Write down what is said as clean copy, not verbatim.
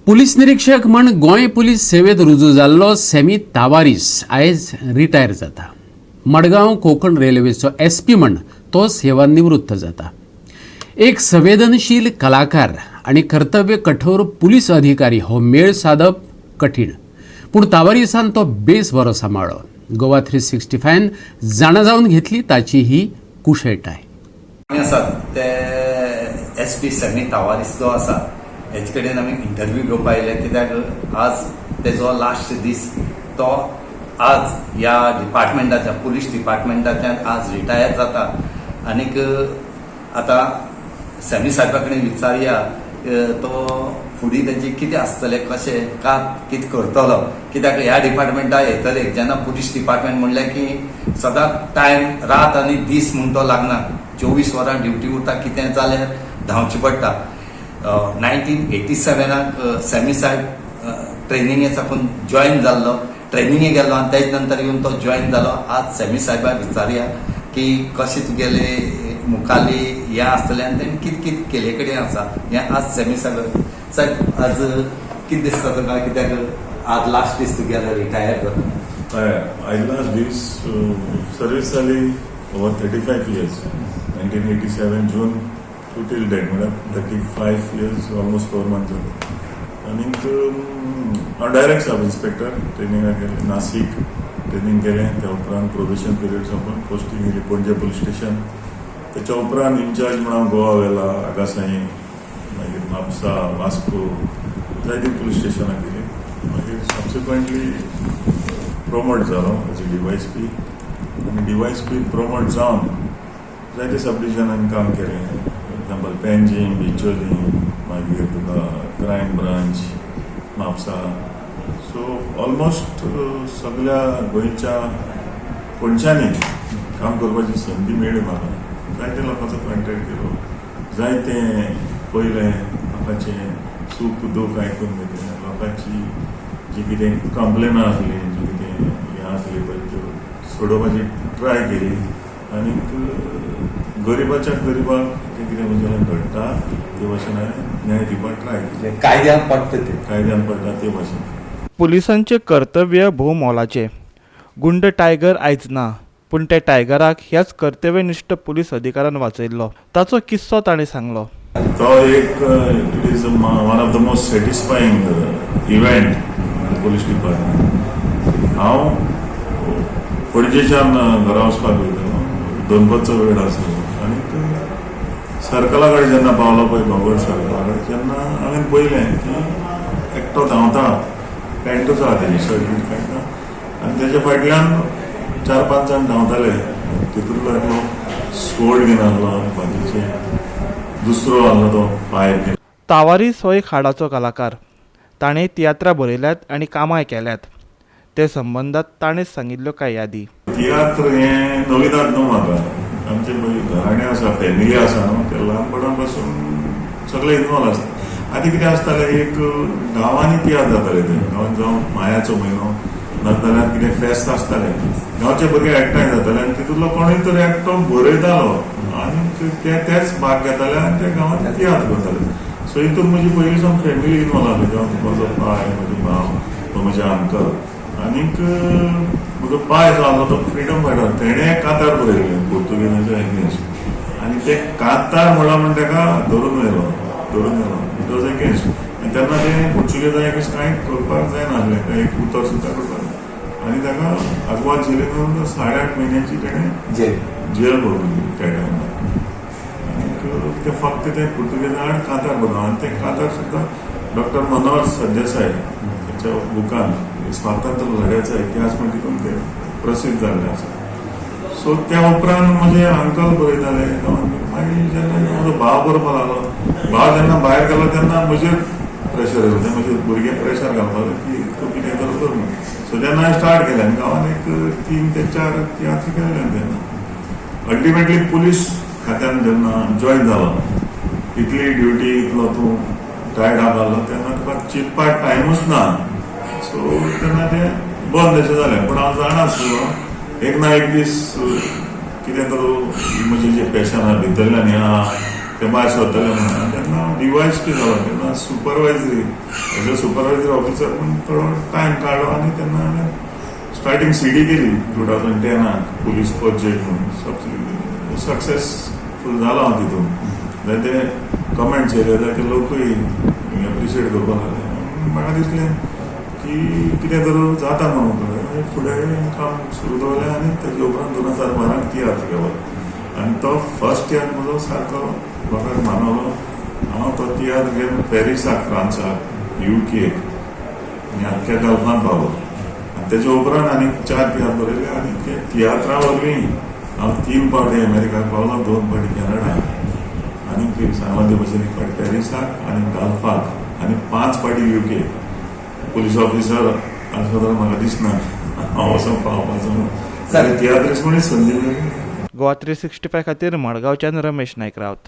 Police निरीक्षक म्हण Goa police सेवेत रुजू जाल्लो सॅमी तावारीस आयज रिटायर जाता. मडगांव कोंकण रेल्वेचो एस पी म्हण तो सेवानिवृत्त जाता. एक संवेदनशील कलाकार आनी कर्तव्य कठोर पुलीस अधिकारी हो मेळ सादप कठीण, पूण तावारीसान तो बेस बरो सांबाळ्ळो. गोवा 365न जाणा जावन घेतली ताची ही कुशळटाय. आमी आसात ते एस पी सॅमी तावारीस जो आसा, हेचे कडेन आमी इंटरव्यू घेवपा आयले, कित्याक आज तेजो लास्ट दीस. तो आज ह्या डिपार्टमेंटाच्या, पुलीस डिपार्टमेंटाच्यान आज रिटायर जाता. आनीक आतां सॅमी साहेबा कडेन विचारया, तो फुडें तेजी कितें आसतलें, कशें का कितें करतलो, कित्याक ह्या डिपार्टमेंटा येतले जेन्ना पुलीस डिपार्टमेंट म्हणलें की सदांच टायम, रात आनी दीस म्हूण तो लागना, 24 वरां ड्युटी उरता. कितें जाल्यार धांवचें पडटा. 1987नाक सॅमी साहेब ट्रेनिंगे साकून जॉयन जाल्लो, ट्रेनिंगे गेल्लो आनी तेज नंतर येवन तो जॉयन जालो. आज सॅमी साहेबाक विचारया की कशें तुगेले मुखाली हें आसतलें आनी तेणें कितें कितें केले कडेन आसा हें. आज सॅमी साहेब, साहेब, आज कितें दिसता तुका, कित्याक आज लास्ट दीस तुगेलो, रिटायर जाता? हय, आयज लास्ट दीस. सर्वीस जाली over 35 years, 1987 June to till date, म्हळ्यार 35 years almost 4 months जाले. आनीक हांव डायरेक्ट सब इन्स्पेक्टर ट्रेनिंगाक गेलें, नासीक ट्रेनींग केलें. त्या उपरांत प्रोबेशन पिरियड सोंपून पोस्टिंग येयली पणजे पुलीस स्टेशन. त्याच्या उपरांत इन्चार्ज म्हणून हांव गोवा व्हेला, आगासाई, मागीर म्हापसा, वास्को, जायतीं पुलीस स्टेशनां केली. मागीर सबसिक्वंटली प्रोमोट जालो एज अ डीवायएसपी आनी डीवायएसपी प्रोमोट जावन जायते सब डिविजनान काम केलें. फॉर एग्जाम्पल पेंजीम, बिचोली, मागीर तुका crime branch Mapusa. So almost सगळ्या गोंयच्या कोनशांनी काम करपाची संदी मेळ्ळी म्हाका. जायते लोकांचो कॉन्टेक्ट केलो, जायते पयलें, लोकांचें सूख दूख आयकून घेतलें, लोकांची जी कितें कंप्लेनां आसली, जी कितें हें आसली पळय, त्यो सोडोवपाची ट्राय केली. आनीक गरिबाच्या गरिबाक जें कितें म्हज्यान घडटा ते भाशेन हांवें न्याय दिवपाक ट्राय केली. कायद्यान पडटा ते. कायद्यान पडटा ते भाशेन. पुलिसांचें कर्तव्य भोव मोलाचें. गुंड टायगर आयज ना, पूण त्या टायगराक ह्याच कर्तव्यनिश्ठ पुलीस अधिकाऱ्यान वाचयल्लो. ताचो किस्सो ताणें सांगलो. तो एक, it is one of the most satisfying event police department. हांव पणजेच्यान घरा वचपाक वयतालो, दनपारचो वेळ आसलो आनी सर्कला कडेन जेन्ना पावलो पळय, गोगोळ सर्कला कडेन तेन्ना हांवें पळयलें की एकटो धांवता, पॅन्टूच आहा तेजी, शर्ट बीट कांय ना आनी तेच्या फाटल्यान चार पांच जाण धांवताले. तितूंतलो एकलो स्वोर्ड घेवन आसलो आनी बाकीचे दुसरो आसलो तो पायप घेवन. तावारीस हो एक हाडाचो कलाकार. ताणें तियात्रां बरयल्यात आनी कामांय केल्यांत. ते संबंदात ताणें सांगिल्ल्यो कांय यादी. तियात्र हें नविदाद न्हू म्हाका. आमचे पळय घराणें आसा, फॅमिली आसा न्हू, ते ल्हानपणा पासून सगळे इनवॉल्व आसता. आदी कितें आसतालें, एक गांवांनी तियात्र जाताले. ते गांवांत जावं मायाचो म्हयनो, नाजाल्यार कितें फेस्त आसतालें, गांवचे भुरगे एकठांय जाताले आनी तितूंतलो कोणूय तर एकटो बरयतालो आनी ते तेच भाग घेताले आनी ते गांवांत तियात्र करताले. सो हितून म्हजी पयलीं सावन फॅमिली इनवॉल्व आसली. जावं म्हजो पाय, म्हजो भाव, तो म्हजे अंकल. आनीक म्हजो पाय जो आसलो तो फ्रिडम फायटर. तेणें कांतार बरयलें पुर्तुगेजाच्या एगेन्स्ट आनी ते कांतार म्हणला म्हण ताका धरून व्हेलो, धरून व्हेलो. It was against आनी तेन्ना ते पुर्तुगेजा एगेन्स्ट कांय करपाक जायनासलें, कांय एक उतर सुद्दां करपाक जायना. आनी ताका आगवाद जेलीन 8.5 म्हयन्याची तेणें जेल. जेल भोगली त्या टायमार. आनीक ते फक्त ते पुर्तुगेजा आड कांतार बरोवन आनी ते कांतार सुद्दां डॉक्टर मनोहर सरदेसाय हाच्या बुकान, स्वातंत्र्य लढ्याचा इतिहास म्हण तितून ते प्रसिद्ध जाल्ले आसा. सो त्या उपरांत म्हजे अंकल बरयताले. मागीर जेन्ना म्हजो भाव बरोवपाक लागलो, भाव जेन्ना भायर गेलो तेन्ना म्हजेर प्रेशर येयलो. ते म्हजे भुरगे प्रेशर घालपाक लागले की तूं कितें तर कर म्हूण. सो तेन्ना हांवें स्टार्ट केलें आनी गांवांत एक तीन ते चार तियात्र केले. तेन्ना अल्टिमेटली पुलीस खात्यान जेन्ना जॉयन जालो, इतली ड्युटी, इतलो तूं टायर्ड जालो, तेन्ना तुका चिंतपाक टायमूच ना. सो तेन्ना तें बंद अशें जालें. पूण हांव जाणा आसलो, एक ना एक दीस कितें तर म्हजें जें पॅशन आहा भितरल्यान हें आहा. ते भायर सरतले म्हणून. तेन्ना हांव डिवायस बी जालो तेन्ना, सुपरवायजरी, एज अ सुपरवायजरी ऑफिसर म्हूण थोडो टायम काडलो आनी तेन्ना हांवें स्टार्टींग सीडी केली 2010आक, पुलीस प्रोजेक्ट म्हणून. सक्सेसफूल जालो हांव तितून. जाल्यार ते कमेंट्स येयले जाल्यार ते लोकूय एप्रिशिएट करपाक लागले. म्हाका दिसलें की कितें तर जाता म्हणून. मागीर फुडें काम सुरू दवरलें आनी तेजे उपरांत 2012त तियात्र केलो आनी तो फर्स्ट तियात्र म्हजो सारको लोकांक मानवलो. हांव तो तियात्र घेवन पॅरिसाक, फ्रांसाक, युकेक आनी आख्ख्या गल्फान पावलो. आनी तेजे उपरांत आनी चार तियात्र बरयले आनी ते तियात्रा वरवीं हांव तीन फावटी अमेरिकाक पावलो, दोन फावटी कॅनडा आनी सांगला ते भशेन एक फावटी पॅरिसाक आनी गल्फाक आनी पांच फावटी युके. पुलीस ऑफिसर आसलो जाल्यार म्हाका दिसना हांव वचोन पावपाचो म्हणून. सर. तियात्रीस म्हणून संदी मेळ्ळी. गोवा 365 खातीर मडगांवच्यान रमेश नायक रावत.